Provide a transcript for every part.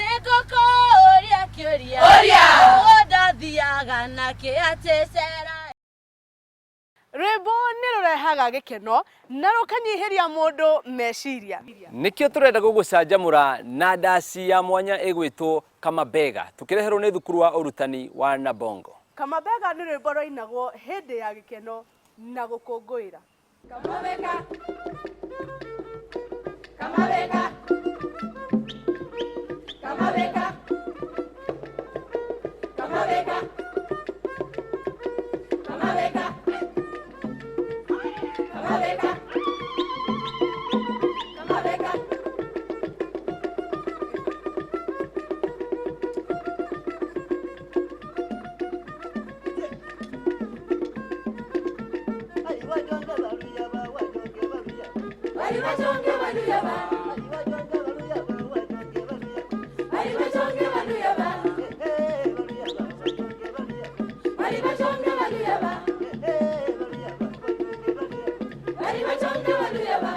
Nĩngũkũũria kĩũria ũndathiaga nakĩ atĩ cera. Rwĩmbo nĩ rũrehaga gĩkeno na rũkanyihĩria mũndũ meciria. Nĩkĩo tũrenda gũgũcanjamũra na ndaci ya mwanya ĩgwĩtwo Kamabega tũkĩreherwo nĩ thukuru wa ũrutani wa Nabongo. Kamabega nĩ rwĩmbo rwainagwo hĩndĩ ya gĩkeno na gũkũngũĩra. Kamabega. Kamabega. Kamabega. Kamabega. Kamabega. Kamabega. Kamabega. Waliwachonge waluyaba. Waliwachonge waluyaba. Waliwachonge waluyaba. Waliwachonge waluyaba. Waliwachonge waluyaba.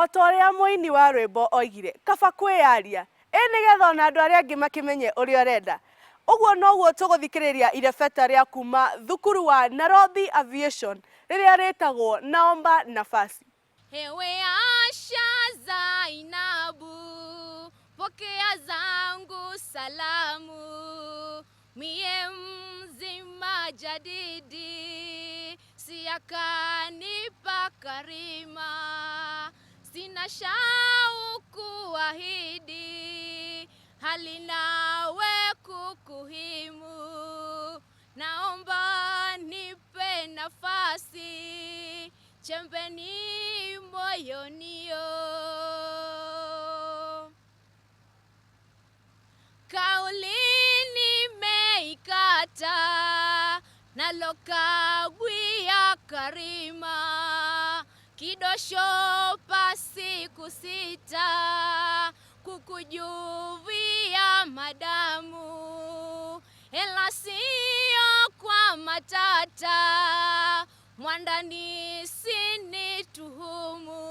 O ta ũrĩa mũini wa rwĩmbo oigire, kaba kwĩyaria ĩ nĩgetha ona andũ arĩa angĩ makĩmenye ũrĩa ũrenda. Ũguo noguo tũgũthikĩrĩria irebeta rĩa kuma thukuru wa Nairobi Aviation rĩrĩa rĩtagwo Naomba Nafasi. Ewe Asha Zainabu, pokea zangu salamu, mie mzima jadidi, siakanipa karima, sina shauku ahidi, hali nawe kukuhimu, naomba nipe nafasi chembeni moyonio. Kauli nimeikata, nalo kagwia karima, kidosho pasi kusita, kukujuvia madamu, ela sio kwa matata, mwandani sinituhumu,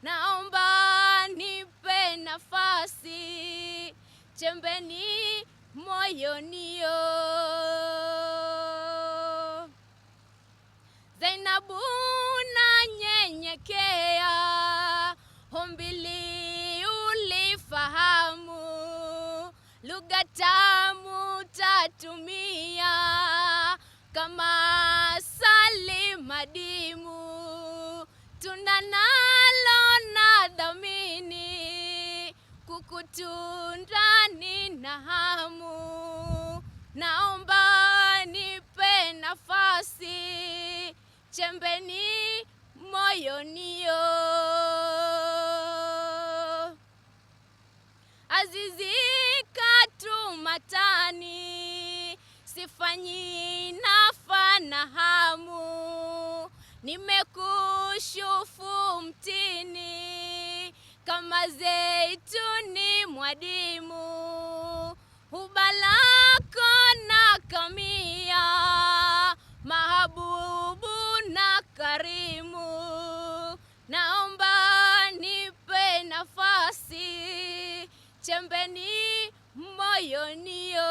naomba nipe nafasi chembeni moyonio. Zainabu nanyenyekea, hombili ulifahamu, lugha tamu tatumia kama asali madimu, tunanalo na dhamini, kukutundani na hamu, naomba nipe nafasi chembeni moyonio. Azizi katumatani, sifanyi nafa na hamu, nimekushufu mtini kama zeituni mwadimu, hubalako na kamia, mahabubu na karimu, naomba nipe nafasi chembeni moyonio.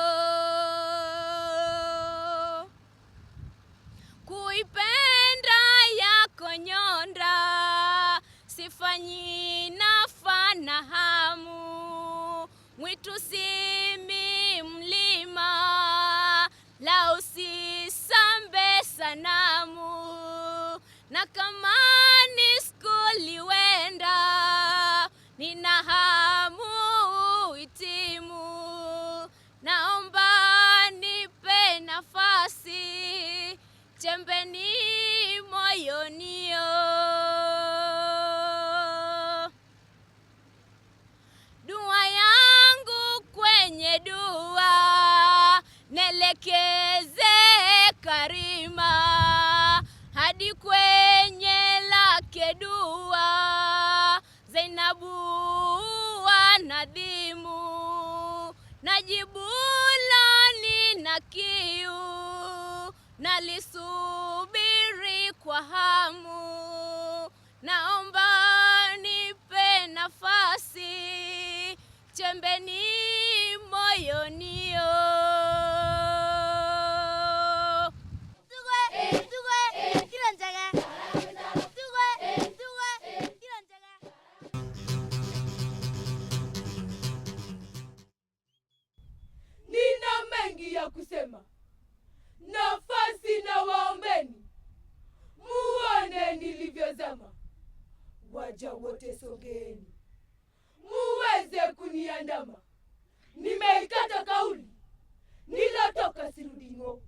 Kuipenda yako nyonda, sifanyi nafa na hamu, mwitu simi mlima, la usisambe sanamu, na kama ni skuli wenda, nina hamu itimu, naomba nipe nafasi chembeni moyonio. Dua yangu kwenye dua, nelekeze karima, hadi kwenye lake dua, Zainabu wanadhimu, najibu lani na kiu, nalisubiri kwa hamu, naomba nipe nafasi chembeni moyonio. Nina mengi ya kusema, nafasi na waombeni, muone nilivyozama. Waja wote sogeeni, muweze kuniandama. Nimeikata kauli, nilotoka sirudi ng'o.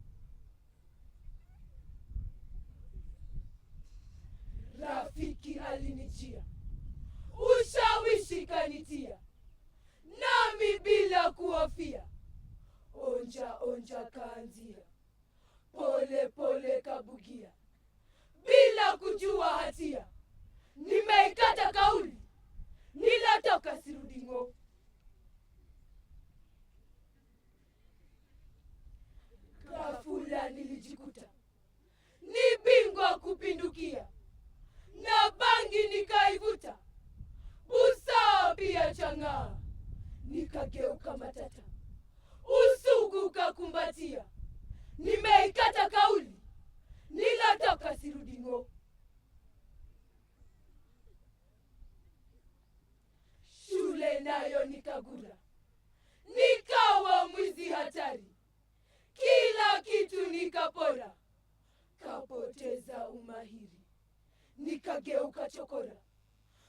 Rafiki alinijia, ushawishi kanitia, nami bila kuhofia onja onja kaanzia, pole pole kabugia, bila kujua hatia. Nimeikata kauli, nilotoka sirudi ng'o. Ghafula nilijikuta ni bingwa kupindukia, na bangi nikaivuta. kanitia, nimeikata kauli, nilotoka sirudi ng'o. Shule nayo nikagura, nikawa mwizi hatari, kila kitu nikapora, kapoteza umahiri, nikageuka chokora,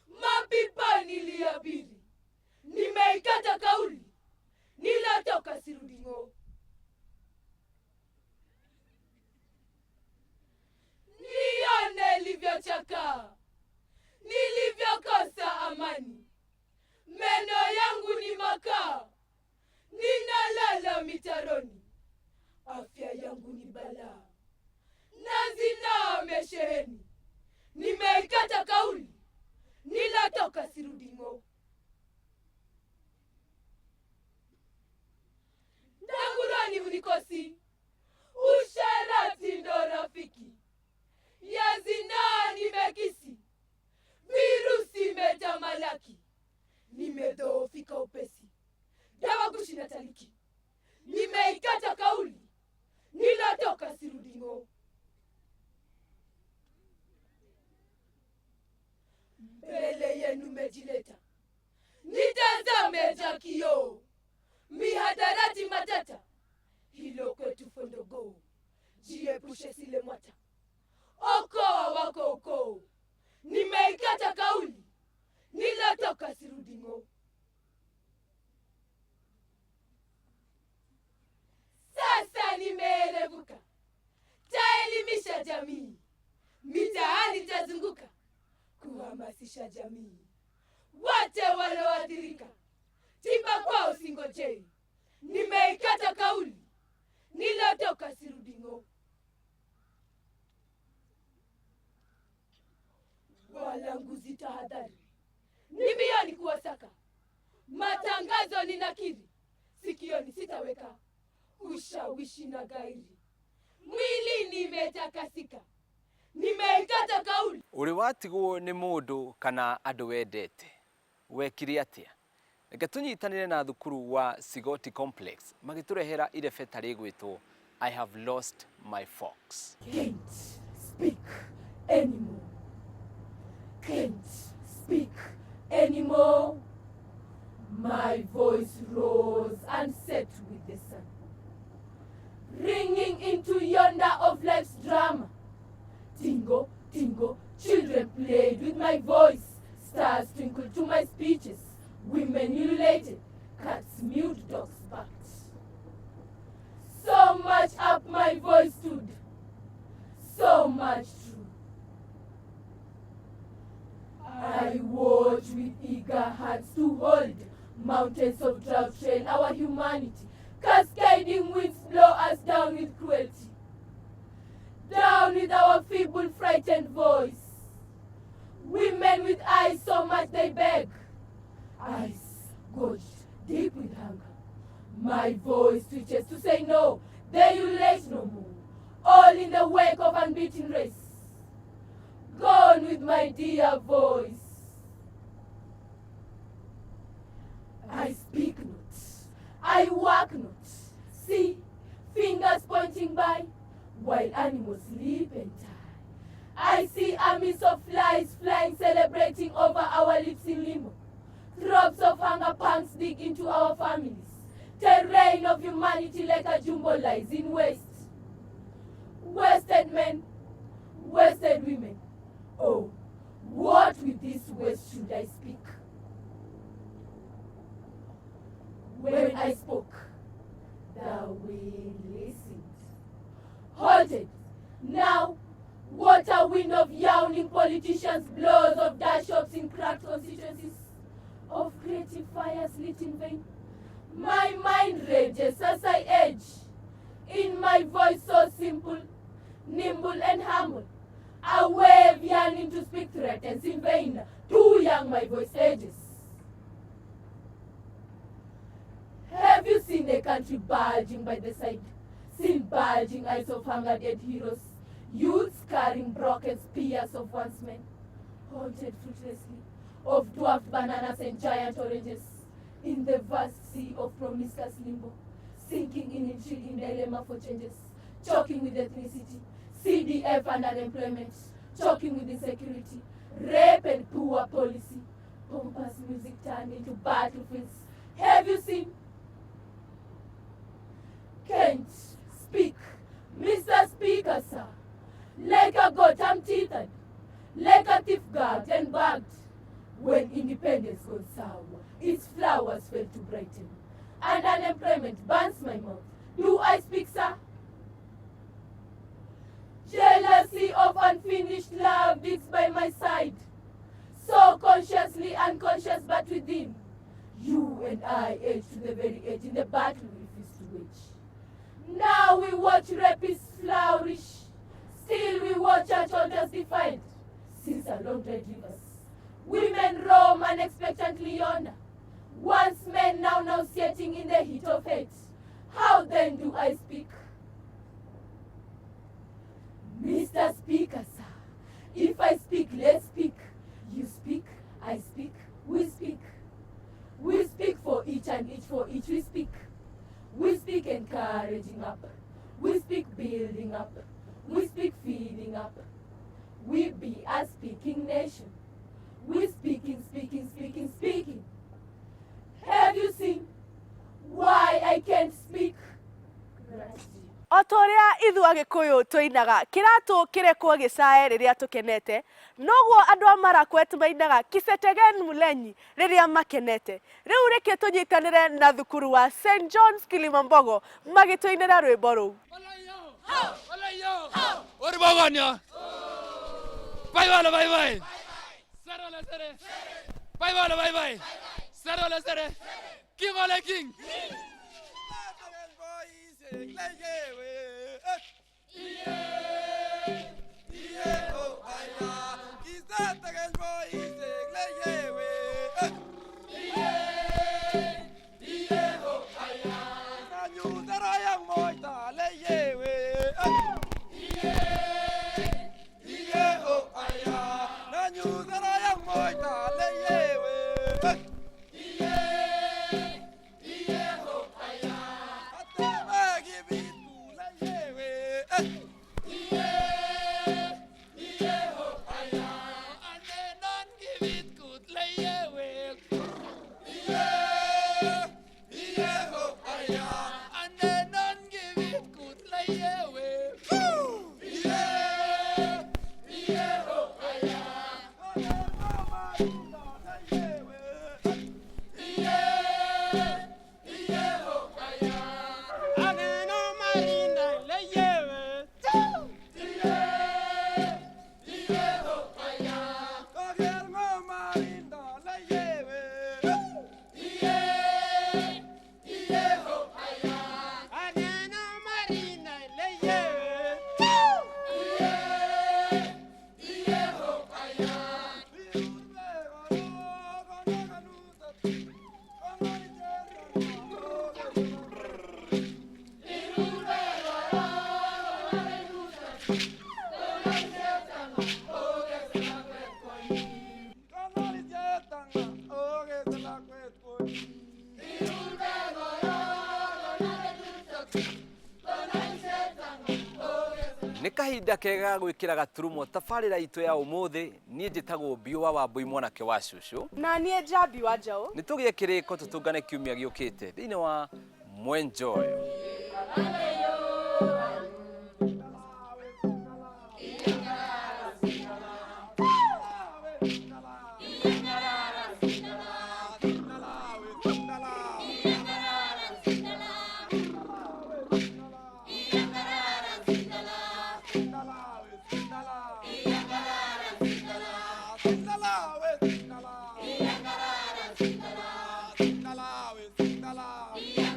mapipa niliabiri, nimeikata kauli, nilotoka sirudi ng'o. Nione livyochakaa, nilivyokosa amani, meno yangu ni makaa, ninalala mitaroni, afya yangu ni balaa, na zinaa mesheheni, nimeikata kauli, nilotoka sirudi ng'o. Ndangurani hunikosi, usherati ndo rafiki, ya zinaa nimekisi, virusi imetamalaki, nimedhoofika upesi, dawa gushi na taliki, nimeikata kauli, nilotoka sirudi ng'o. Mbele yenu mejileta, nitazame ja kioo, mihadarati matata, hilo kwetu fondogo, jiepushe sile mwata, okoa wako ukoo, nimeikata kauli, nilotoka sirudi ng'o. Sasa nimeerevuka, taelimisha jamii, mitaani tazunguka, kuhamasisha jamii, wote walioathirika, tiba kwao singojei, nimeikata kauli, nilotoka sirudi ng'o. Walanguzi tahadhari, ni mbioni kuwasaka, matangazo ninakiri, sikioni sitaweka, ushawishi na gairi, mwili nimetakasika, nimeikata kauli. Ũrĩ watigwo nĩ mũndũ kana andũ wendete, wekire atĩa? Reke tũnyitanĩre na thukuru wa Sigoti Complex magĩtũrehera irebeta rĩgwĩtwo I have lost my fox. Can't speak anymore. Can't speak anymore. My voice rose and set with the sun, ringing into yonder of life's drama. Tingo, tingo, children played with my voice. Stars twinkled to my speeches. Women ululated, cats mewed, dogs barked. So much up my voice stood, so much true. I watch with eager hearts to hold mountains of drought trail our humanity. Cascading winds blow us down with cruelty, down with our feeble, frightened voice. Women with eyes so much they beg, eyes gorged deep with hunger. My voice twitches to say no, they ululate no more, all in the wake of unbeaten race. Gone with my dear voice. I speak not, I work not. See, fingers pointing by, while animals sleep and die. I see armies of flies flying, celebrating over our lips in limbo. Throbs of hunger pangs dig into our families. Terrain of humanity like a jumbo lies in waste. Wasted men, wasted women. Oh, what with this waste should I speak? When I spoke, the wind listened, halted. Now, what a wind of yawning politicians blows, of dash shops in cracked constituencies, of creative fires lit in vain. My mind rages as I age, in my voice so simple, nimble and humble. A wave yearning to speak threatens in vain. Too young my voice ages. Have you seen a country bulging by the side? Seen bulging eyes of hunger dead heroes? Youths carrying broken spears of once men, haunted fruitlessly, of dwarfed bananas and giant oranges, in the vast sea of promiscuous limbo, sinking in intriguing dilemma for changes, choking with ethnicity, CDF and unemployment, choking with insecurity, rape and poor policy, pompous music turned into battlefields. Have you seen? Can't speak, Mr. Speaker, sir. Like a goat, I'm tethered. Like a thief gagged and bagged. When independence goes sour, its flowers fail to brighten. And unemployment burns my mouth. Do I speak, sir? Jealousy of unfinished love digs by my side. So consciously unconscious, but within. You and I age to the very edge in the battle we refuse to wage. Now we watch rapists flourish. Still we watch our altars defiled. Since our long dead rivers. Women roam unexpectedly yonder. Once men now nauseating in the heat of hate. How then do I speak? Mr. Speaker, sir, if I speak, let's speak. You speak, I speak, we speak. We speak for each and each for each we speak. We speak encouraging up. We speak building up. We speak feeding up. We be a speaking nation. We speaking, speaking, speaking, speaking. Have you seen why I can't speak? Gratitude. O ta ũrĩa ithuĩ Agĩkũyũ tũinaga kĩratũ kĩrekwo gĩcae rĩrĩa tũkenete, noguo andũ a Marakwet mainaga Kisetegen Mulenyi rĩrĩa makenete. Rĩu reke tũnyitanĩre na thukuru wa St John's Kilimambogo magĩtũinĩra rwĩmbo rũu. Oribogonyo. Bye bye bye bye. Sere ole sere. Bye bye bye bye. Sere ole sere. King ole king. Nĩ kahinda kega ga gwĩkĩra gaturumo tabarĩra itũ ya ũmũthĩ. Niĩ njĩtagwo Biũwa wa Mbũi mwanake wa cũcũ. Na niĩ Njambi wa Njaũ. Nĩ tũgĩe kĩrĩko tũtũngane kiumia gĩũkĩte thĩinĩ wa Mwenjoyo. Sindalawe, sindalawe.